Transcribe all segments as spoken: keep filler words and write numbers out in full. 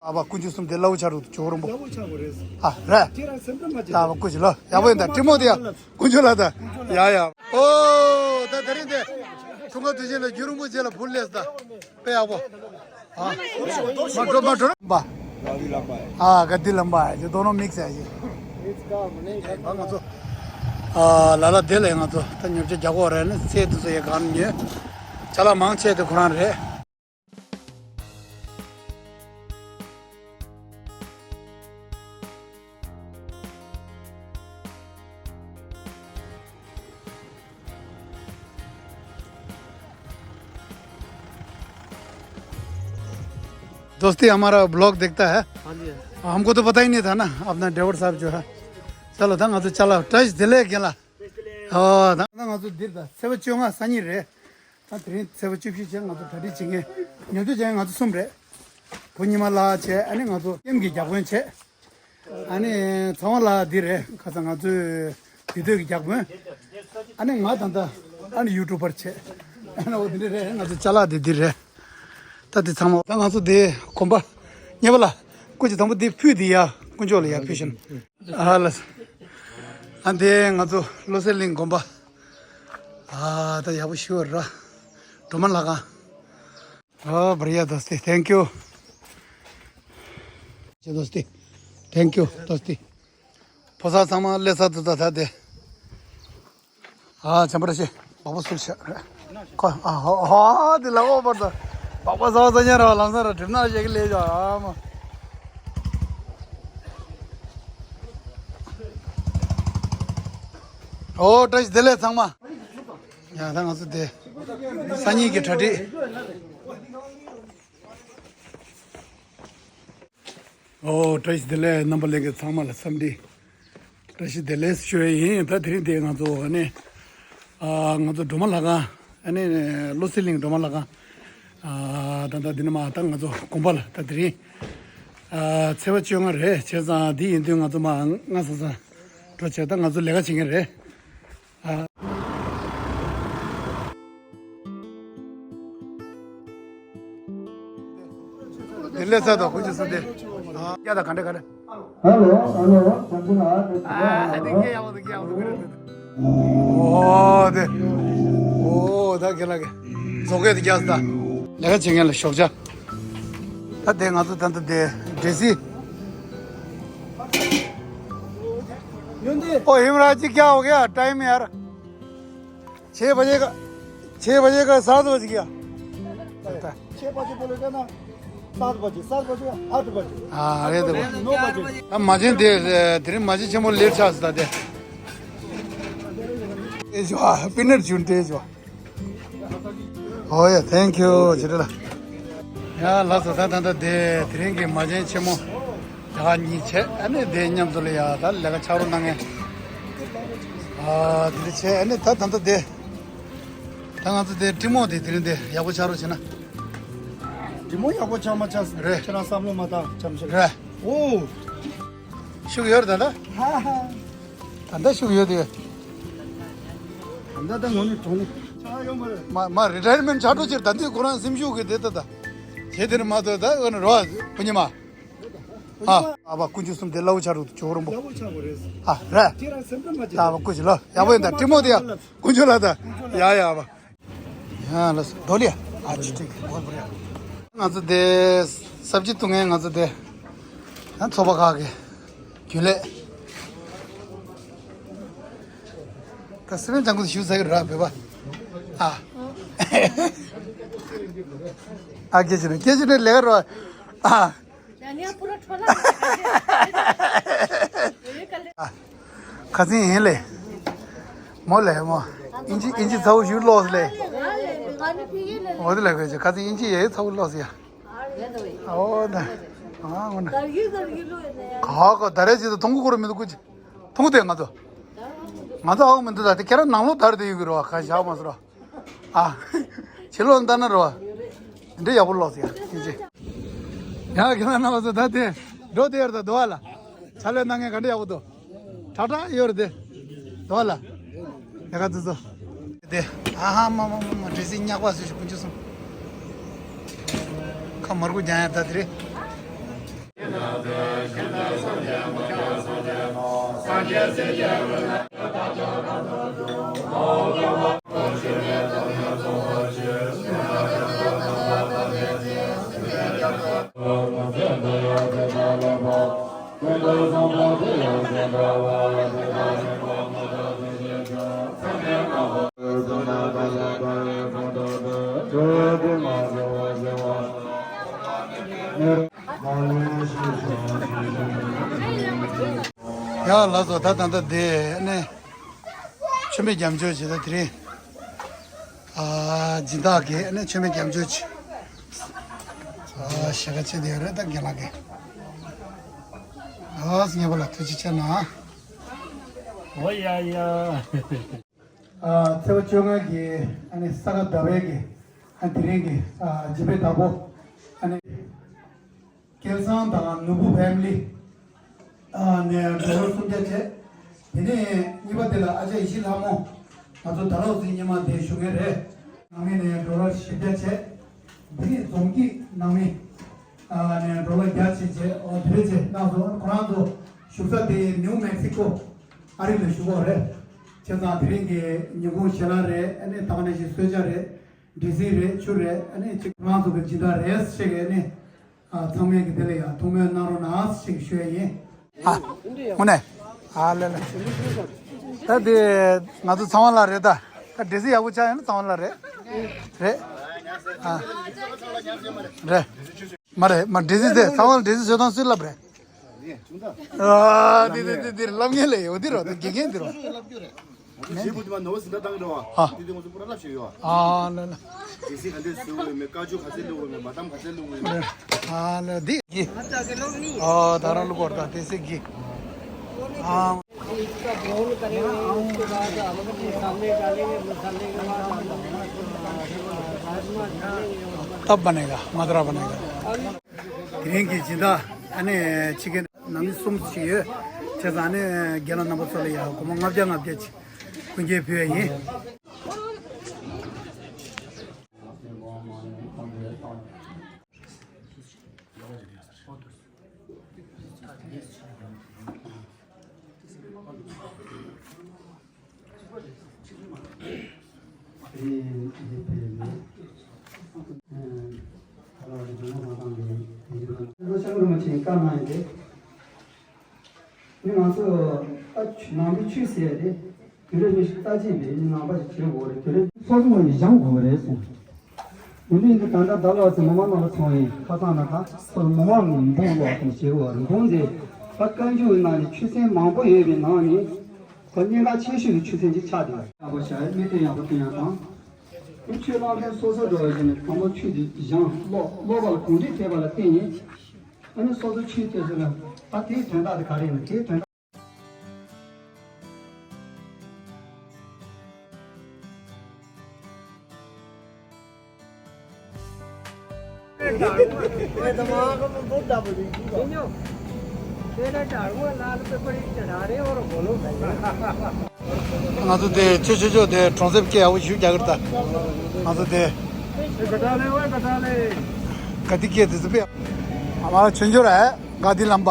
ཨ་བ་དཀོན་མཆོག་གསུམ་དེ་ལ་བུ་ཆ་རུ་ཇོ་རོང་པོ། ལ་བུ་ཆ་གོ་རེད། ཨ་རེད། ཁྱེད་རང་སེམས་ཁྲལ་མ་བྱེད། ཨ་བ་དཀོན་མཆོག་ལ་ཡག་པོ་ཡིན་ད་ཀྲི་མོ་དེ་ཡ་དཀོན་མཆོག་ལ་ད། ཡ་ཡ། ཨོ་ད་དེ་རིང་དེ་འཁྲུངས་སྐར་དུས་ཆེན་ལ་རྒྱུན་རིང་པོ་རྗེས་ལ་བུ་སླེབས་ད། དཔེ་ཡག་པོ། ཨ་མ་འགྲོ་མ་འགྲོ་རམ་པ། ཨ་ག་དི་ལམ་པ་ཡ་དོ་ནོ་མིག་སེ་ཡ། ང་ཚོ་ཨ་ལ་ལ་དེ་ལས་ང་ཚོ་ད་ཉོ་ཆ་རྒྱག་གོ་རེད་ནི་ཚེ་དུས་ཚོད་ཡ་གང་ཉོས། ཅ་ལག་མང་ཆེ་དེ་ཁོ་རང་རེད། दोस्ती हमारा ब्लॉग देखता है। हाँ जी। हमको तो पता ही नहीं था ना अपना ड्राइवर साहब जो है। चलो था ང་ཚོ་ཅ་ལག་བཀྲ་ཤིས་བདེ་ལེགས་རྒན་ལགས། ཨོ་ད་ང་ཚོ་འདིར་ད་ཚེས་པ་བཅོ་ལྔ་སང་ཉིན་རེད། ད་དེ་རིང་ཚེས་པ་བཅུ་བཞི་བྱས་ང་ཚོ་གྲ་སྒྲིག་བྱེད་མཁན་ཉོ་ཆ་བྱེད་མཁན་ང་ཚོ་གསུམ་རེད། བུ་ཉི་མ་ལགས་བྱས་ཨ་ནི་ང་ཚོ་ཀེམ་གྱི་བརྒྱ་དཔོན་བྱས། ཨ་ནི་ཚང་བ་ལགས་འདི་རེད་ཁ་སང་ང་ཚོའི་དུས་སྟོད་ཀྱི་བརྒྱ་དཔོན། ཨ་ནི་ང་ད་ལྟ་ཨ་ནི་ཡུ་ཊུབ་པར་བྱས། ཨ་ནི་འོ་འདི་འདྲ་རེད་ང་ཚོ་ཅ་ལག་འདི་འདི་རེད། ད་འདི་ཚང་མ་ད་ང་ཚོ་འདི་གོམ་པ་གཉིས་པ་ལ་སྐུ་མཁྱེན་དང་པོ་འདི་ཕུད་འདི་ཡ་དཀོན་མཆོག་ལ་ཡ་ཕུད་བཞིན། ཨ་ལ། ཨ་འདི་ང་ཚོ་བློ་གསལ་གླིང་དགོན་པ། ཨ་ད་ཡག་པོ་ཞུ་བ་ར། སྒྲོལ་མ་ལྷ་ཁང་། ཨ་བར་ཡ་དོ་སྟེ་thank you། ཅེ་དོ་སྟེ། thank you དོ་སྟེ། ཕོ་གསར་ཚང་མ་སླེབས་ཚར་འདུག་ད་ད་དེ། ཨ་བྱམས་པ་ར་ཤེ། སྦག་སྦག་སུ་ཤ་རེད། ཁོ་ཨ་ཧོ་ཧོ་དེ་ལ་ཨོ་བར་ད། སྦག་སྦག་ཟ་བ་ཟ་ཉན་ར་ལམ་སང་ར་གྲིབ་ནག་ཞིག་ལས་ཇ་ཨ་མ། ཨོ་བཀྲ་ཤིས་བདེ་ལེགས་ཚང་མ། ཡ་ད་ང་ཚོ་དེ། སང་ཉིན་གྱི་གྲ་སྒྲིག་ཨོ་བཀྲ་ཤིས་བདེ་ལེགས་རྣམ་པ་ལྷན་རྒྱས་ཚང་མ་ལ་འཚམས་འདྲི། བཀྲ་ཤིས་བདེ་ལེགས་ཞུ་ཡ་ཡིན། ད་དེ་རིང་དེ་ང་ཚོ་ཨ་ནི། ཨ་ང་ཚོ་སྒྲོལ་མ་ལྷ་ཁང་ཨ་ནི་བློ་གསལ་གླིང་སྒྲོལ་མ་ལྷ་ཁང་། ཨ་ད་ད་འདི་ནས་མ་ད་ང་ཚོ་དགོན་པ་ལ་ད་དེ་རིང་། ཨ་ཚེས་པ་བཅོ་ལྔ་རེད་བྱས་ཙང་འདི་ཡིན་དུས་ང་ཚོ་མ་སྔ་ས་ས་འགྲོ་བྱས་ད་ང་ཚོ་ལས་ཀ་བྱེད་མཁན་རེད། ཨ། དེ་ལས་ས་དང་ཁོ་ཅི་སུ་དེ། ཨ་ཡ་ད་ག་འདྲ་ག་འདྲ། ཧ་ལོ་ཧ་ལོ་བྱམས་ཆེན་ལགས། ཨ་དེ་སྐད་ཡག་པོ་འདུག་སྐད་ཡག་པོ་འདུག་ཨོ་དེ། ཨོ་ད་ག་ལ་ག་མཛོ་སྐད་དེ་རྒྱག་ས་ད། ལས་ཀ་བྱེད་མཁན་ལ་ཞོགས་ཇ། ད་དེ་ང་ཚོ་ད་ལྟ་དེ་འདྲེ་སི། ओ हिमराज जी, क्या हो गया टाइम यार? छः बजे का, छः बजे का सात बज गया। छः बजे बोलेगा ना, सात बजे, सात बजे, आठ बजे। हाँ, अरे तो नौ बजे। अब मजे दे, तेरे मजे छे मोर लेट सा आता दे। ए जो, पीनट झुंटे जो। ཨོ་ཡ་thank you ཇི་ལྟར། ཡ་ལགས་སོ་ད་ད་ད་དེ་དེ་རིང་གི་མ་བྱན་ཆེན་མོ་ད་གཉིས་བྱས་ཨ་ནི་དེ་མཉམ་དུ་ལ་ཡ་ད་ལས་ཀ་ཆགས་རོགས་གནང་ངས། ཨ་དེ་འདྲ་བྱས་ཨ་ནི་ད་ད་ད་དེ་ད་ང་ཚོ་དེ་ཀྲི་མོ་དེ་དེ་རིང་དེ་ཡག་པོ་ཆགས་རོགས་བྱས་ན། ཀྲི་མོ་ཡག་པོ་ཆགས་མ་ཆགས་རེད། ཁྱེད་རང་བསམ་བློ་མ་བཏང་བྱམས་ཆེ་རེད། ཨོ། ཤུགས་ཡོད་རེད་ད་ལྟ། ཧ་ཧ། ད་ལྟ་ཤུགས་ཡོད་དེ། ད་ལྟ་ད་ངོ་ནས་གྲོང་ནས་ཆགས་ཡོང་མ་རེད། མ་མ་རི་ཊ་ཡར་མེན་ཊི་ཆགས་འགྲོ་ཕྱིར་ད་འདི་ཁོ་རང་སེམས་ཤུགས་ཀྱི་དེ་ད་ད། བྱེད་དེ་རེད་མ་ཐོས་ད་ཨོ་ན་རོ་བུ་ཉི་མ། ཨ་ཨ་བ་དཀོན་མཆོག་གསུམ་དེ་ལ་བུ་ཆགས་རུ་ཇོ་རོང་པོ། ལ་བུ་ཆགས་པ་རེད། ཨ་རེད། ཁྱེད་རང་སེམས་ཁྲལ་མ་བྱེད། ད་བ་དཀོན་མཆོག་ལ་ཡག་པོ་ཡིན་ད་ཀྲི་མོ་དེ་ཡ་དཀོན་མཆོག་ལ་ད་ཡ་ཡ་བ། ཡ་ལ་སོ་འགྲོ་ལི་ཡ། ཨ་ཅི་ཅིག་གོ་བ་རེད། ང་ཚོ་དེ་སབ་ཇི་བཏུང་ངས་ང་ཚོ་དེ་ཡང་ཚོགས་པ་ཁག་གི་རྒྱུན་ལས་ད་སི་པན་ལྗང་ཁུ་ཞུ་ཟ་གི་ར་བོད་པ་ཨ་ཨ་སྐད་ཆ་རེད་སྐད་ཆ་རེད་ལས་ཀ་རོ་ཨ། ཁ་སང་ཡིན་ལེ། མོ་ལེ་མོ། ཨིན་ཇི་ཨིན་ཇི་ཚ་བོ་ཞུ་ལོག་ལེ། འོ་དེ་ལ་གོ་ཅི་ཁ་སང་ཨིན་ཇི་ཡེ་ཚ་བོ་ལོག་ཡ། འོ་ད། ཨ་འོ་ན། ག་ག་ད་རེ་ཅི་ད་ཐུང་གུ་ཁོ་ར་མི་འདུག་གོ་ཅི། ཐུང་གུ་དེ་ང་ཚོ། ང་ཚོ་ཨའོ་མི་འདུག་ད་དེ་ཁྱེད་རང་ནང་ལོག་དར་དེ་ཡོད་གི་རོ་ཁ་བཞག་མ་ཟེར་རོ། ཨ། ཕྱི་ལོགས་ལྟ་ན་རོ། འདི་ཡག་པོ་ལོག་ཟེར་ཡ་ཡིན་ཅི། ཡ་ཁྱེད་རང་ན་བ་ཚོ་ད་དེ་འགྲོ་དེ་ཡར་ད་དོ་བ་ལ། ཆ་ལས་གནང་མཁན་ག་འདྲ་ཡག་པོ་འདུག་ཁྲ་ཁྲ་ཡོད་རེད་དེ། དོ་བ་ལ། ཡ་ག་ཚོ་ཚོ། དེ། ཨ་ཧ་མ་མ་མ་མ་འདྲེ་སྲིན་ཉག་པ་ཟེར་ཞིག་ཀུན་ཅི་སོང་། ཁ་མར་ཁུ་རྒྱང་ཡ་ད་དེ་རེད། ཡ་ལགས་སོ། ད་ད་ལྟ་དེ་ནས་མཆོད་མེ་རྒྱབ་འཇོག་བྱེད། ད་དེ་རིང་ཨ་སྦྱིན་བདག་གིས་ནས་མཆོད་མེ་རྒྱབ་འཇོག་བྱེད། ཨ་ཞེ་ག་ཆེ་དེ་རེད། ད་རྒན་ལགས་ཀྱིས་ཨ་སྙན་པོ་ལ་ཐུགས་རྗེ་ཆེ་གནང་། འོ་ཡ་ཡ། ཨ་ཚེས་པ་བཅོ་ལྔ་གི་ཨ་ནི་ས་ག་ཟླ་བའི་གི་ཨ་དེ་རིང་གི་ཨ་སྦྱིན་པའི་བདག་པོ་ཨ་ནི་སྐལ་བཟང་དང་ནོར་བུ་ཕེ་མི་ལི་ཨ་ནས་ཌོ་ལར་སུམ་བརྒྱ་བྱས། དེ་ནས་གཉིས་པ་དེ་ལ་ཨ་ཅག་ཡེ་ཤེས་ལྷ་མོ། ང་ཚོ་ད་ལོ་ཚེས་ཉི་མ་དེ་ཞུ་མཁན་རེད། ནང་མི་ནས་ཌོ་ལར་བཞི་བརྒྱ་བྱས། དེ་ནས་རྫོང་གི་ནང་མི་ཨ་ནས་ཌོ་ལར་བརྒྱ་བྱས་བྱས། ཨོ་དེ་རེད་བྱས་གནང་སོང་། ཁོ་རང་ཚོ་བཞུགས་ས་དེ་ནིའུ་མེག་སི་ཀོ་ཨ་རི་ལ་བཞུགས་ཡོད་རེད། བྱས་ཙང་དེ་རིང་གི་ཉིན་གུང་ཞལ་ལག་རེད། ཨ་ནི་ད་ག་ནང་བཞིན་གསོལ་ཇ་རེད། འབྲས་སིལ་རེད། ཆུ་རེད། ཨ་ནི་གཅིག་ཁོ་རང་ཚོ་གི་སྦྱིན་བདག་རེད་ཞེས་ཨ་ནི། ཨ་ཚང་མས་ཀྱི་དེ་ལ་ཡང་ཐུགས་སྨོན་གནང་རོགས་གནང་ཞེས་ཞུ་ཡ་ཡིན། ཨ་དངོས་གནས། ཨ་ལེ་ལེ། ད་དེ་ང་ཚོ་ཚང་མ་ལ་རེད། ད་ད་འབྲས་སིལ་ཡག་པོ་ཆགས་ཡོད་ན་ཚང་མ་ལ་རེད། རེད། ཨ་རེད། མ་རེད། མ་འབྲས་སིལ་དེ་ཚང་མ་ལ་འབྲས་སིལ་བཟོ་སྟངས་སུས་བསླབ་རེད། ཨ་དེ་དེ་དེ་དེ་ལབ་མཁན་ལས་ཡོད་དེ་རོ། དེ་དགེ་རྒན་དེ་རོ། ཞེ་པོ་དེ་མ་ནོར་བ་ཟིན་ད་བཏང་གི་རེད་བ། ཨ། དེ་དེ་ང་ཚོ་པུ་ར་ལབ་ཤེས་ཡོད། ཨ་ལ་ལ། དེ་སི་ག་འདྲས་བཟོས་དགོས་མེད། ཀ་ཅུ་ག་ཚད་བླུགས་དགོས་མེད། བ་དམ་ག་ཚད་བླུགས་དགོས་མེད། ཨ་ལ་འདི་གི། ཨ་ད་རང་བླུགས་པར་ད་དེ་སི་གི། ཨ། इसका ब्राउन करेंगे, उसके बाद अलग से सामने डालेंगे, मसाले के बाद राजमा डालेंगे। तब बनेगा, मदरा बनेगा। དེ་རིང་གི་སྦྱིན་བདག་ཨ་ནི་ཕྱི་རྒྱལ་ནང་མི་གསུམ་ཞིག་ཡོད། བྱས་ཙང་ཨ་ནི་རྒན་ལགས་རྣམ་པ་ཚོ་ལ་ཡང་སྒོར་མོ་ལྔ་བརྒྱ་ལྔ་བརྒྱ་ཅིག་སྐུ་འགྱེད་ཕུལ་བ་ཡིན། ང་ཚོ་ད་ནང་པའི་ཆོས་ཟེར་ཏེ། དུས་རབས་ཉི་ཤུ་རྩ་གཅིག་པའི་ནང་པ་ཞིག་བྱེད་དགོས་རེད། དུས་རབས་སོ་སོ་ནས་སྦྱང་དགོས་རེད་གསུངས། ཡིན་དུས་འདི་ད་ལྟ་ཟླ་ལོག་ཚེ་མི་མང་ནང་ལ་སོང་ཡིན། ཁ་སང་ན་ད་སོ་མི་མང་ནས་འབུང་ལོག་ཙམ་བྱེད་དགོས་རེད། འབུང་དེ་ད་བཀའ་འགྱུར་ནང་ནས་ཆོས་ཚན་མང་པོ་ཡོད་པའི་ནང་ནས་ཁོ་གནད་འགག་ཆེ་ཤོས་ཀྱི་ཆོས་ཚན་ཅིག་ཆགས་བསྡད་ཡོད། ཡག་པོ་བྱ་ཡ་དམིགས་དོན་ཡག་པོ་བསྟན་ཡ་དང་། ཁོ་ཆོས་བླ་མཁན་སོ་སོ་འགྲོ་བའི་གཞི་ནས་དང་པོ་ཆོས་དེ་སྦྱང་ཀློག་ཀློག་པ་ལ་གུང་ཁྲན་ཐེབས་པ་ལ་བརྟེན་ནས། ཨ་ནི་སོ་སོ་ཆོས་དེ་ཚོ་ལ་ད་དེའི་དོན་དག་དེ་ག་རེ་ཡིན་ན་དེའི་དོན་དག་ང་ཚོ་དེ་ཆོས་ཆོས་ཆོས་དེ་གྲོང་གསེབ་སྐད་ཡག་པོ་ཞུ་རྒྱག་གི་རེད་ད། ང་ཚོ་དེ་ག་དི་སྐད་དེ་ཚོ་པས། ཨ་མ་ཆུང་ཆུང་རེད། ག་དི་ལམ་པ།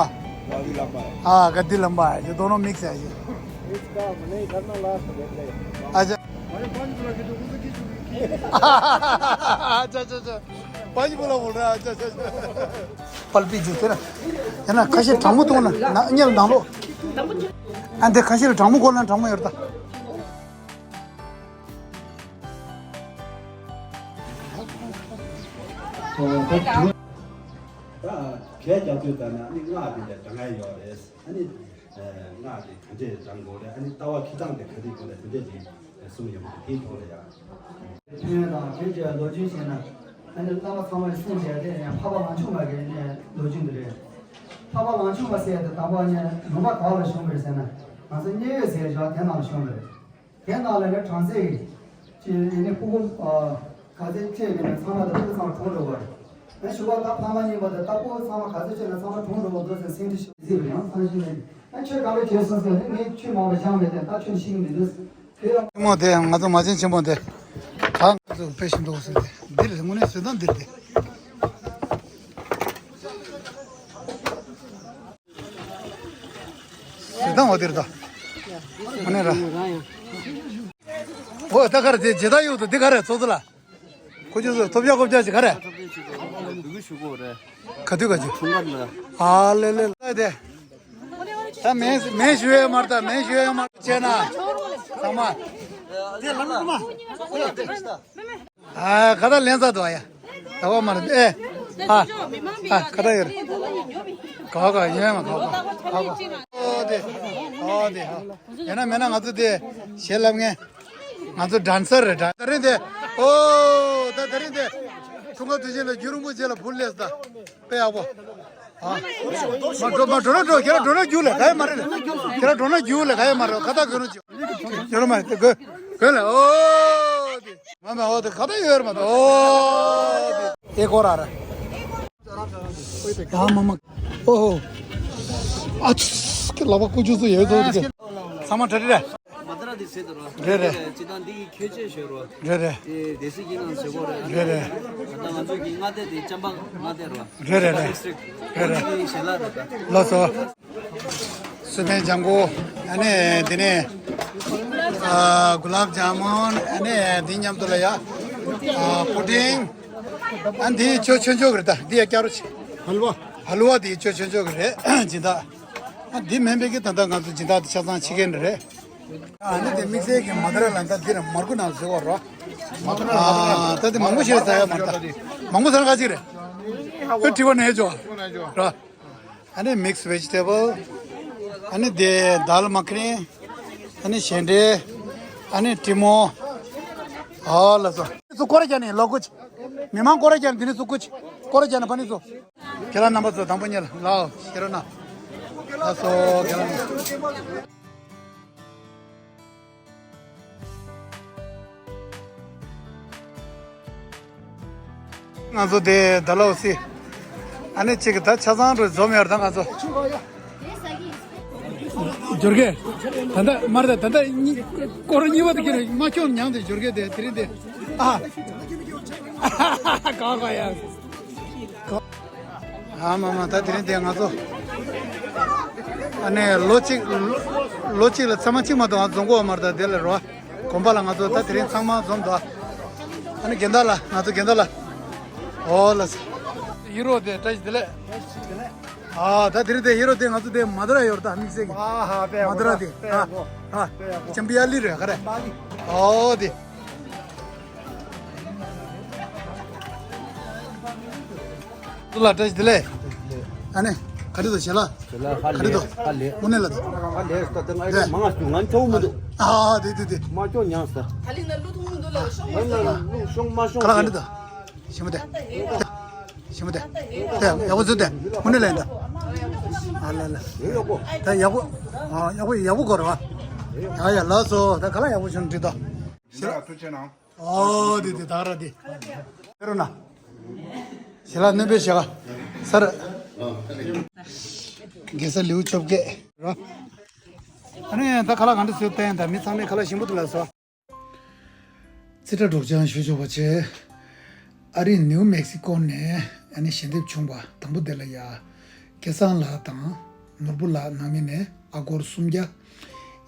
ཨ་ག་དི་ལམ་པ། ये दोनों मिक्स है ये। अच्छा। अच्छा अच्छा अच्छा। पानी बोला बोल रहा है। अच्छा अच्छा अच्छा। पल पी जूते ना। है ना, ཁ་ཤས་གྲང་མོ་འདུག་ན་ན་ཉལ་ནང་ལོགས། ཨ་འདི་ཁ་ཤས་ལ་གྲང་མོ་དགོས་ན་གྲང་མོ་ཡོད་ད། ད་གས་རྒྱག་དུས་ཙམ་ན་ཨ་ནི་སྔགས་དེ་འདྲ་སྦྱང་ཡ་ཡོད་རེད། ཨ་ནི་སྔགས་དེ་ག་འདྲས་སྦྱང་དགོས་རེད། ཨ་ནི་ལྟ་བ་འཁྱེར་སྟངས་དེ་ག་འདྲས་དགོས་རེད། དེ་འདྲས་ཅིག་གསུངས་ཡོང་གི་འདུག་དེའི་ཐོག་ལ་ཡ། ཕན་དང་དེ་གྱི་ལོ་རྒྱུས་བཤད་ན། ཨ་ནི་བླ་མ་ཚང་མས་གསུངས་བསྡད་དེ་ཡང་འཕགས་པ་ལང་ཆུང་མ་གི་ནས་ལོ་རྒྱུས་འདི་རེད། འཕགས་པ་ལང་ཆུང་མ་ཟེར་ཡ་དེ་དང་པོ་ནས་ལུང་པ་ག་བ་ལ་བྱུང་བ་རེད་ཟེར་ན། ང་ཚོ་མཉན་ཡོད་ཟེར་བཞག་དེ་ནང་ལ་བྱུང་བ་རེད། དེ་ནང་ལ་ནི་བྲམ་ཟེ་ཡི་ཡིན་ནི་སྤུ་གུ་ག་ཚོད་སྐྱེས་ནས་ཚང་མ་དང་སྤུ་གུ་ཚང་མ་གྲོངས་འགྲོ་བ་རེད། ཨ་ཞུ་བ་ད་ཕ་མ་གཉིས་པ་དང་ད་སྤུ་གུ་ཚང་མ་ག་ཚོད་སྐྱེས་ན་ཚང་མ་གྲོངས་འགྲོ་བ་འདུག་ཟེར་སེང་ཁྲི་ཞིག་གཟིགས་པ་ཡང་ཚང་ཞིག་ནས་ཨ་ཁྱོད་ག་པར་བྱས་སོང་ཟེར་ནས་ངས་ཆོས་མང་པོ་སྦྱངས་མེད་དེ་ད་ཁྱོད་ཤེས་ཀྱི་མི་འདུག་དེ་ཡང་ཆེན་མོ་དེ་ང་ཚོ་མ་བྱན་ཆེན་པོ་དེ་ད་ང་ཚོ་དཔེ་ཞིག་འདུག་ཟེར་ཏེ་འདིར་དངོས་གནས་བཟོས་སྟངས་འདིར་དེ། བཟོས་སྟངས་འོ་དེར་ད། ཨ་ནི་ར། ཨོ་ད་ག་རེ་དེ་ཇི་ལྟར་ཡོད་དོ་འདི་ག་རེ་ཚོགས་གཙོ་ལ། ཁོ་ཚོ་ཐོབ་རྒྱག་ཁོབ་རྒྱག་ཞིག་ག་རེ། ག་དུས་ག་ཅི། ཨ་ལེ་ལེ་ལེ་དེ། ད་མེན་མེན་ཞུ་ཡ་མར་ད་མེན་ཞུ་ཡ་མར་བྱས་ན། ཚང་མ། དེ་ལ་ལ་མ། ཨ་ཁ་ད་ལེན་ས་དོ་ཡ། ད་བ་མར་ཨེ། ཨ་ཨ་ཁ་ད་ཡོད། ག་ག་ཡོད་མ་ག་ག་ག་ག་ཨོ་དེ། ཨོ་དེ། ཡིན་ན་མེད་ན་ང་ཚོ་དེ་ཞེ་ལབ་ངེ། ང་ཚོ་ཌན་སར་རེད་ད་རིང་དེ། ཨོ་ད་ད་རིང་དེ། ཁྲུང་ཁ་དུས་ཆེན་ལ་རྒྱུ་རིན་པོ་ཆེ་ལ་བུ་ལས་ད། དཔེ་ཡག་པོ། ཨ། མ་འགྲོ་མ་འགྲོ་ན་འགྲོ་ཁྱེད་རང་འགྲོ་ན་རྒྱུག་ལས་ག་ཡེ་མ་རེད། ཁྱེད་རང་འགྲོ་ན་རྒྱུག་ལས་ག་ཡེ་མ་རེད་ཁ་ཐག་གོན་རོགས་བྱེད། ཁྱེད་རང་མ་དེ་གོན་གོན་ལས་ཨོ་དེ། མ་མ་ཨོ་དེ་ཁ་ཐག་ཡོད་རེད་མ་གཏོགས་ཨོ་དེ། ཨེ་ཀོ་ར་ར། ཨ་མ་མ། ཨོ་ཧོ། ཨ་ཙི་ཁྱེད་ལག་པ་ཀུ་ཅུ་ཙི་ཡོད་ཚོད་དེ། ཚང་མ་གྲ་སྒྲིག་རེད། མ་ད་ར་དེ་ཟེར་དུ་རོ། རེད་རེད། སྤྱི་བཏང་འདི་ཡི་ཁྱོད་ཆེ་ཤོས་རོ། རེད་རེད། དེ་སྡེ་སྲིད་ཀྱི་ནང་བྱེད་སྒོ་རེད། རེད་རེད། ད་ལྟ་ང་ཚོ་གི་མངའ་སྡེ་དེ་ཅམ་པ་མངའ་སྡེ་རོ། རེད་རེད་རེད། ཌིསི་ཊིག་རེད་རེད། དེ་ཞལ་ལག་རེད་ད། ལགས་སོ། སུ་ཕན་ལྗང་གུ། ཨ་ནི་དེ་ནས་ཨ་གུ་ལབ་ཇ་མུན། ཨ་ནི་དེ་མཉམ་དུ་ལ་ཡ་ཨ་པུ་ཏིང་། ཨ་འདི་ཆོ་ཆོན་ཆོག་གི་རེད་ད། འདི་ཡ་སྐྱ་རོ་ཆེ། ཧལ་ཝ། ཧལ་ཝ་འདི་ཆོ་ཆོན་ཆོག་གི་རེད་སྦྱིན་བདག་ཨ་འདི་མིན་པའི་གི་ད་ལྟ་ང་ཚོ་སྦྱིན་བདག་དེ་ཆ་ཚང་ཕྱི་རྒྱལ་འདྲ་རེད། ཨ་ནི་དེ་དམིགས་བསལ་གྱི་མ་དར་ལ་ད་འདི་ར་མར་ཁུ་ནང་བཟོས་བ་རོ། ཨ་ད་དེ་མང་པོ་ཞིག་ཟ་ཡ་མ་རེད་ད། མང་པོ་ཟ་ན་ག་ཅིག་རེད། ཨོ་དྲི་བ་ནས་ཇོ། ར། ཨ་ནི་མིག་སི་ཝེ་ཇི་ཊེ་བལ། ཨ་ནི་དེ་དཱལ་མ་ཁ་རི། ཨ་ནི་ཞལ་འབྲས། ཨ་ནི་ཀྲི་མོ། ཨོ་ལ་སོ། སུ་ཀོ་ར་ཅན་ནི་ལོ་ཀུ་ཅི། མི་མང་ཀོ་ར་ཅན་དེ་ནི་སུ་ཀུ་ཅི། ཀོ་ར་ཅན་ནི་པ་ནི་སུ། ཁྱེད་རང་རྣམ་པ་ཚོ་དང་པོ་ཉལ་ལའོ་ཤེར་ན། ལ་སོ་ཁྱེད་རང་། ང་ཚོ་དེ་ད་ལོ་སི། ཨ་ནི་གཅིག་གི་ད་ཆ་ཚང་རུ་འཛོམས་ཡོད་ད་ང་ཚོ། འབྱོར་གེ། ད་ལྟ་མར་ད་ད་ལྟ་གཉིས་སྐོར་གཉིས་པ་དེ་ཁྱེད་རང་མ་ཁྱོད་མྱངས་ཏེ་འབྱོར་གེ་དེ་དེ་རིང་དེ། ཨ། ག་ག་ཡ། ཨ་མ་མ་ད་དེ་རིང་དེ་ང་ཚོ། ཨ་ནི་ལོ་གཅིག་ལོ་གཅིག་ལ་ཚང་མ་གཅིག་མ་གཏོགས་ང་འཛོམས་གོ་མ་རེད་ད་དེ་ལ་རོ། དགོན་པ་ལ་ང་ཚོ་ད་དེ་རིང་ཚང་མ་འཛོམས་འདུག་ཨ་ནི་རྒན་བདག་ལ་ང་ཚོ་རྒན་བདག་ལ། ཨོ་ལ་སི། ཡུ་རོ་དེ་བཀྲ་ཤིས་བདེ་ལེགས། ཨ་ད་དེ་རིང་དེ་ཡུ་རོ་དེ་ང་ཚོ་དེ་མ་དར་ཡོད་རེད་ད་དམིགས་བསལ་གྱི། ཨ་ཧ་པེ་མ་དར་དེ་ཨ་ཨ་ཅམ་པི་ཡ་ལི་རེད་ག་རེ། ཨོ་དེ། ཚུ་ལ་བཀྲ་ཤིས་བདེ་ལེགས། ཨ་ནི། ག་རེ་དོ་ཞལ་ལག་ཞལ་ལག་ཧ་ག་རེ་དོ། ལས་ཧ་ལས། དངོས་གནས་ལ་དོ། ཧ་ལས་ད་ད་ང་ཨེ་མ་ང་ང་ཅོག་མི་འདུག་ཨ་ཨ་དེ་དེ་དེ། མ་ཅོག་མྱངས་ས། ད་ལི་ན་ལུ་ཐུང་མི་འདུག་ལ་ཤོག་མ་ང་ལ་ལུ་ཤོག་མ་ཤོག་ག་ལ་ག་རེ་དོ། ཞིམ་པོ་དེ། ཞིམ་པོ་དེ། དེ་ཡག་པོ་ཚུ་དེ། དངོས་གནས་ལ་ཡིན་ད། ཨ་ལ་ལ། དེ་ཡག་པོ། ད་ཡག་པོ། ཨ་ཡག་པོ་ཡག་པོ་གོ་ར་བ། ཡ་ཡ་ལགས་སོ་ད་ག་ལ་ཡག་པོ་བྱུང་འགྲིག་ད། ཞེ་ལ་ཐུགས་ཆེ་གནང་། ཨོ་དེ་དེ་ད་ར་དེ། ཕེ་རོ་ན། ཞེ་ལ་གནོད་པའི་ཞེ་ག་སར། དགེ་ས་ལེའུ་བཅོ་བརྒྱད་ར། ཨ་ནི་ད་ཁ་ལག་ག་འདྲ་བཟོས་བསྟན་ད་མི་ཚང་མས་ཁ་ལག་ཞིམ་པོ་འདུག་ལ་སོ། རྩིས་ཁྲ་སྒྲོག་སྦྱང་ཞུ་ཆོག་པ་བྱས། ཨ་རིའི་ནིའུ་མེག་སི་ཀོ་ནས་ཨ་ནི་ཞལ་འདེབས་བྱུང་བ་དང་པོ་དེ་ལ་ཡ། སྐལ་བཟང་ལགས་དང་ནོར་བུ་ལགས་ནང་མི་ནས་ཨ་སྒོར་སུམ་བརྒྱ།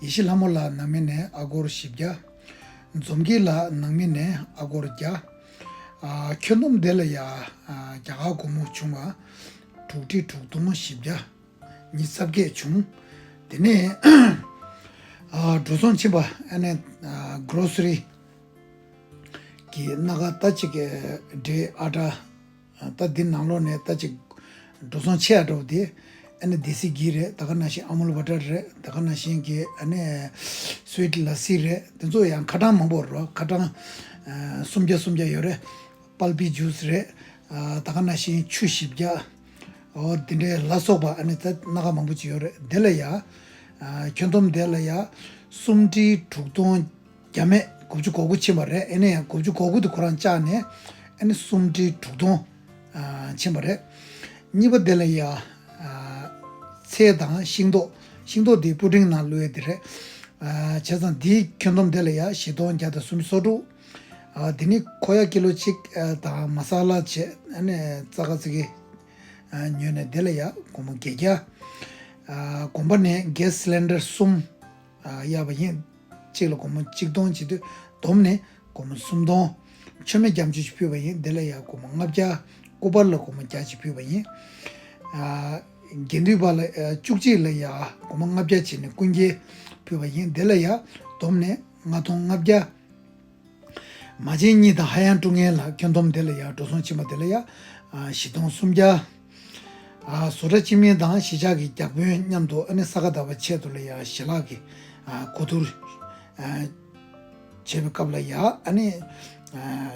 ཡེ་ཤེས་ལྷ་མོ་ལགས་ནང་མི་ནས་ཨ་སྒོར་བཞི་བརྒྱ། འཛོམས་སྐྱིད་ལགས་ནང་མི་ནས་ཨ་སྒོར་བརྒྱ། ཨ་ཁྱོན་བསྡོམས་དེ་ལ་ཡ་ཨ་རྒྱ་གར་སྒོར་མོ་བྱུང་བ་དྲུག་ཁྲི་དྲུག་སྟོང་བཞི་བརྒྱ་ཉི་ཤུ་རྩ་བརྒྱད་བྱུང་། དེ་ནས་ཨ་འགྲོ་སོང་ཕྱིན་པ་ཨ་ནི་ཨ་གྷོ་རོ་སི་རི་གི་སྣ་ཁ་ད་ཅིག་འབྲས་ཨ་ཏྲ། ད་འདི་ནང་ལོགས་ནས་ད་ཅིག་འགྲོ་སོང་ཆེ་ཡ་འདྲ་བོ་དེ་ཨ་ནི་དེ་སི་གི་རེད། ད་ག་ནང་བཞིན་ཨ་མུལ་བྷ་ཊར་རེད། ད་ག་ནང་བཞིན་གི་ཨ་ནི་སུའིཊ་ལ་སི་རེད། དེ་ཚོ་ཡང་ཁ་གྲངས་མང་པོ་རེད། ཁ་གྲངས་ཨ་སུམ་བརྒྱ་སུམ་བརྒྱ་ཡོད་རེད། པལ་པི་ཇུས་རེད། ཨ་ད་ག་ནང་བཞིན་ཆུ་བཞི་བརྒྱ། ཨོ་དེ་འདྲའི་ལ་སོགས་པ་ཨ་ནི་ད་སྣ་ཁ་མང་པོ་ཅིག་ཡོད་རེད། དེ་ལ་ཡ་ཨ་ཁྱོན་བསྡོམས་དེ་ལ་ཡ་སུམ་ཁྲི་དྲུག་སྟོང་བརྒྱ་མེད་དགུ་བཅུ་གོ་དགུ་ཕྱིན་པ་རེད། ཨེ་ནས་ཡང་དགུ་བཅུ་གོ་དགུ་དེ་ཁོ་རང་བཅག་ནས་ཨེ་ནས་སུམ་ཁྲི་དྲུག་སྟོང་ཨ་ཕྱིན་པ་རེད། གཉིས་པ་དེ་ལ་ཡ་ཨ་ཚལ་དང་ཤིང་ཏོག་ཤིང་ཏོག་དེ་པུ་ཊིང་ནང་བླུགས་ཡས་དེ་རེད། ཨ་བྱས་ཙང་དེའི་ཁྱོན་བསྡོམས་དེ་ལ་ཡ་བཞི་སྟོང་བརྒྱ་དང་སུམ་ཅུ་སོ་དྲུག་ཨ་དེ་ནི་ཁོ་ཡ་ཀི་ལོ་གཅིག་ཨ་དང་མ་ས་ལ་བྱས་ཨ་ནས་རྩ་ཁ་ཙི་གི་ཨ་ཉོས་ནས་དེ་ལ་ཡ་སྒོར་མོ་བརྒྱད་བརྒྱ། ཨ་དགོན་པ་ནས་གེ་སི་སི་ལིན་ཌར་གསུམ། གཡར་བ་ཡིན། གཅིག་ལ་སྒོར་མོ་གཅིག་སྟོང་བྱེད་དུས་བསྡོམས་ནས་སྒོར་མོ་སུམ་སྟོང་། མཆོད་མེ་རྒྱ་མཆོད་ཅིག་ཕུལ་བ་ཡིན། དེ་ལ་ཡང་སྒོར་མོ་ལྔ་བརྒྱ། སྐུ་པར་ལ་སྒོར་མོ་བརྒྱ་ཅིག་ཕུལ་བ་ཡིན། དགེ་འདུན་པ་ལ་བཅུ་གཅིག་ལ་ཡང་སྒོར་མོ་ལྔ་བརྒྱ་བྱས་ནས་སྐུ་འགྱེད་ཕུལ་བ་ཡིན། དེ་ལ་ཡང་བསྡོམས་ནས་ལྔ་སྟོང་ལྔ་བརྒྱ། མ་བྱན་གཉིས་དང་ཧ་ཡང་ཀྲུང་ངེན་ལ་ཁྱོན་བསྡོམས་དེ་ལ་ཡང་འགྲོ་སོང་ཕྱིན་པ་དེ་ལ་ཡང་བཞི་སྟོང་སུམ་བརྒྱ། བཟོ་གྲྭ་སྤྱི་མི་དང་གཞིས་ཆགས་ཀྱི་བརྒྱ་དཔོན་མཉམ་དུ་ཨ་ནི་ས་ག་ཟླ་བ་ཆེད་དུ་ལ་ཡང་ཞལ་ལག་གི་གོ་བསྡུར་བྱེད་པའི་སྐབས་ལ་ཡང་ཨ་ནི་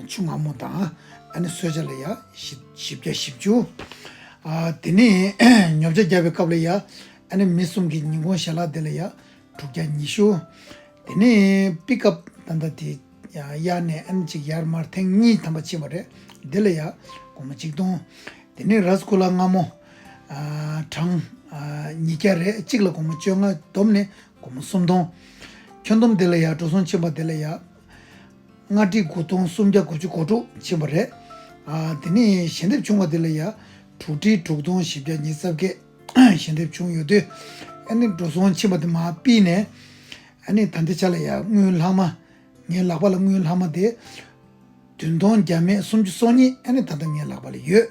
ཆུ་མངར་མོ་དང་ཨ་ནི་གསོལ་ཇ་ལ་ཡང་བཞི་བརྒྱ་བཞི་བཅུ། དེ་ནས་ཉོ་ཆ་རྒྱག་པའི་སྐབས་ལ་ཡང་ཨ་ནི་མི་གསུམ་གྱི་ཉིན་གུང་ཞལ་ལག་དེ་ལ་ཡང་དྲུག་བརྒྱ་ཉི་ཤུ། དེ་ནས་པིག་ཨབ་ད་ལྟ་དེ་གཡར་ནས་ཨ་ནི་གཅིག་གཡར་མར་ཐེངས་གཉིས་ཐམ་པ་ཕྱིན་པ་རེད། དེ་ལ་ཡང་སྒོར་མོ་གཅིག་སྟོང་། དེ་ནས་ར་སི་གུ་ལ་མངར་མོ་གྲངས་ཉིས་བརྒྱ་རེད། གཅིག་ལ་སྒོར་མོ་བཅོ་ལྔ། བསྡོམས་ནས་སྒོར་མོ་སུམ་སྟོང་། ཁྱོན་བསྡོམས་དེ་ལ་ཡང་འགྲོ་སོང་ཕྱིན་པ་དེ་ལ་ཡང་ལྔ་ཁྲི་དགུ་སྟོང་སུམ་བརྒྱ་དགུ་བཅུ་གོ་དྲུག་ཕྱིན་པ་རེད། དེ་ནས་ཞལ་འདེབས་བྱུང་བ་དེ་ལ་ཡང་དྲུག་ཁྲི་དྲུག་སྟོང་བཞི་བརྒྱ་ཉི་ཤུ་རྩ་བརྒྱད་ཞལ་འདེབས་བྱུང་ཡོད་དུས་ཨ་ནི་འགྲོ་སོང་ཕྱིན་པ་དེ་མར་ཕུད་ནས་ཨ་ནི་ད་ལྟའི་ཆ་ལ་ཡང་དངུལ་ལྷག་མ། ངའི་ལག་པ་ལ་དངུལ་ལྷག་མ་དེ་བདུན་སྟོང་བརྒྱ་མེད་སུམ་ཅུ་སོ་གཉིས་ཨ་ནི་ད་ལྟ་ངའི་ལག་པ་ལ་ཡོད།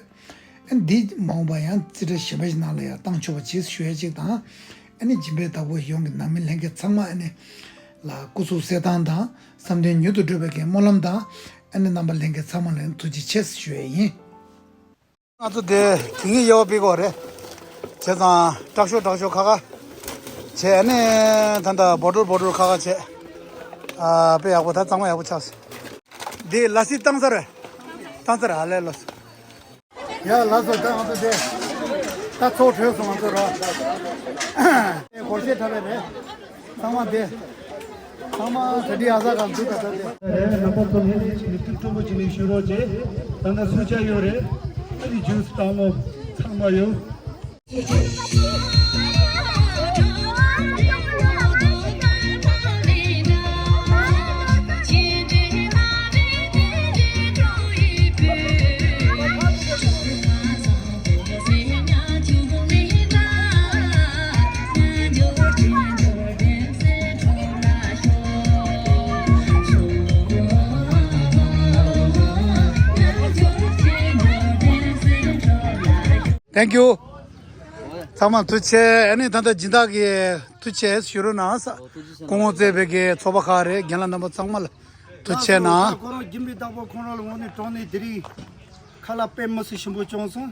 ཨ་ནི་འདི་མ་འོངས་པ་ཡང་རྩིས་ཁྲ་གཞན་པ་ཞིག་ནང་ལ་ཡང་བཏང་ཆོག་པ་བྱེད་ཞུ་ཡ་གཅིག་དང་། ཨ་ནི་སྦྱིན་པའི་བདག་པོ་ཡོངས་ཀྱི་ནང་མི་ལྷན་རྒྱས་ཚང་མ་ཨ་ནི་ལ་སྐུ་གཟུགས་གསལ་ཐང་དང་བསམ་དོན་མྱུར་དུ་འགྲུབ་པའི་གི་སྨོན་ལམ་དང་ཨ་ནི་རྣམ་པ་ལྷན་རྒྱས་ཚང་མ་ལ་ཐུགས་རྗེ་ཆེ་ཞུ་ཡ་ཡིན། ང་ཚོ་དེ་དེ་ངའི་དབྱེ་བ་ཕྱེ་གི་ཡོད་རེད། བྱས་ཙང་དྲག་ཤོས་དྲག་ཤོས་ཁ་ཁ་བྱས། ཨ་ནི་ད་ལྟ་བོ་ཊོལ་བོ་ཊོལ་ཁ་ཁ་བྱས། ཨ་དཔེ་ཡག་པོ། ད་གཙང་མ་ཡག་པོ་ཆགས་སོང་། འདི་ལ་སི་བཏང་ཚར་རེད། བཏང་ཚར་རེད། ཨ་ལས་ལོས། ཡ་ལགས་སོ། ད་ང་ཚོ་དེ་ད་ཚོགས་གྲོལ་སོང་། ང་ཚོ་རོ་སྒོར་གཞས་འཁྲབ་པ་རེད། ཚང་མ་དེ། ཚང་མ་ག་དུས་ཨ་ས་ག་འདུག་ག་ད་དེ། རེད། རྣམ་པ་ཚོ་ལྷན་རྒྱས་ཀྱི་ནས་ཐུགས་སྤྲོ་པོ་བྱས་ནས་བཞུགས་རོགས་བྱེད། ད་ལྟ་སུ་ཆ་ཡོད་རེད། ཨ་ནི་ཇུས་བཏང་མོ་ཚང་མ་ཡོད། Thank you. ཚང་མ་ཐུགས་རྗེ་ཆེ། ཨ་ནི་ད་ལྟ་སྦྱིན་བདག་གིས་ཐུགས་རྗེ་ཆེ་ཞུ་རོགས་གནང་། སྐུ་ངོ་བརྩེགས་པའི་གི་ཚོགས་པ་ཁག་རེད། རྒན་ལགས་རྣམ་པ་ཚང་མ་ལ་ཐུགས་རྗེ་ཆེ་གནང་། ཁོ་རང་སྦྱིན་པའི་བདག་པོ་ཁོང་རང་ལ་དངོས་གནས་དྲང་གནས་དེ་རིང་ཁ་ལག་དཔེ་མི་སྲིད་ཞིམ་པོ་བྱུང་སོང་།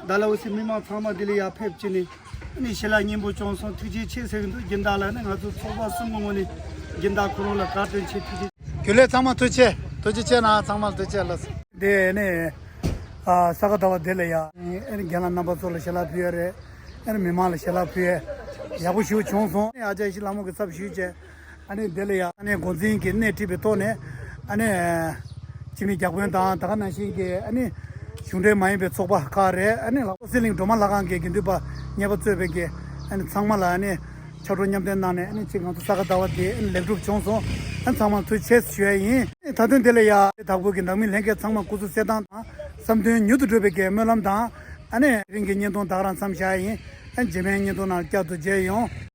ད་ལ་འོ་སི་མི་མང་ཚང་མ་འདི་ལ་ཡར་ཕེབས་བྱས་ནས་ཨ་ནི་ཞལ་ལག་སྙན་པོ་བྱུང་སོང་། ཐུགས་རྗེ་ཆེ་ཟེར་གི་འདུག་སྦྱིན་བདག་ལ་ནི་ང་ཚོ་ཚོགས་པ་གསུམ་གི་ངོས་ནས་སྦྱིན་བདག་ཁོ་རང་ལ་བཀའ་དྲིན་ཆེ། ཐུགས་རྗེ་ཆེ། རྒྱུན་ལས་ཚང་མ་ཐུགས་རྗེ་ཆེ། ཐུགས་རྗེ་ཆེ་གནང་། ཚང་མ་ལ་ཐུགས་རྗེ་ཆེ་ལགས། དེ་ནས་ཨ་ས་ག་ཟླ་བ་དེ་ལ་ཡ་ཨ་ནི་རྒན་ལགས་རྣམ་པ་ཚོ་ལ་ཞལ་ལག་ཕུལ་ཡ་རེད། ཨ་ནི་མི་མང་ལ་ཞལ་ལག་ཕུལ་ཡ་ཡག་པོ་ཞིག་བྱུང་སོང་། ཨ་ཅག་ཡེ་ཤེས་ལྷ་མོ་གི་ཚབ་ཞུས་བྱས། ཨ་ནི་དེ་ལ་ཡ་ཨ་ནི་འགོ་འཛིན་གྱིས་སྣེ་ཁྲིད་པའི་ཐོག་ནས་ཨ་ནི་སྤྱི་མི་བརྒྱ་དཔོན་དང་ད་ག་ནང་བཞིན་གྱི་ཨ་ནི་གཞུང་འབྲེལ་མ་ཡིན་པའི་ཚོགས་པ་ཁག་རེད། ཨ་ནི་ལྷ་སའི་གླིང་སྒྲོལ་མ་ལྷ་ཁང་གི་དགེ་འདུན་པ་གཉེར་པ་གཙོས་པའི་གི་ཨ་ནི་ཚང་མ་ལ་ཨ་ནི་ཕྱག་རོགས་མཉམ་འདེགས་གནང་ནས་ཨ་ནི་གཅིག་ང་ཚོ་ས་ག་ཟླ་བ་དེ་ཨ་ནི་ལེགས་གྲུབ་བྱུང་སོང་། ཨ་ནི་ཚང་མ་ལ་ཐུགས་རྗེ་ཆེ་ཞུ་ཡ་ཡིན། ཨ་ནི་ད་དུང་དེ་ལ་ཡ་དྭགས་པོ་གི་ནང་མི་ལྷན་རྒྱས་ཚང་མ་སྐུ་གཟུགས་གསལ་ཐང་དང་བསམ་དོན་མྱུར་དུ་འགྲུབ་པའི་གི་སྨོན་ལམ་དང་ཨ་ནི་དེ་རིང་གི་བརྙན་ཐུང་ད་ག་རང་མཚམས་བཞག་ཡ་ཡིན། ཨ་ནི་རྗེས་མའི་བརྙན་ཐུང་ནང་བསྐྱར་དུ་མཇལ་ཡོང་།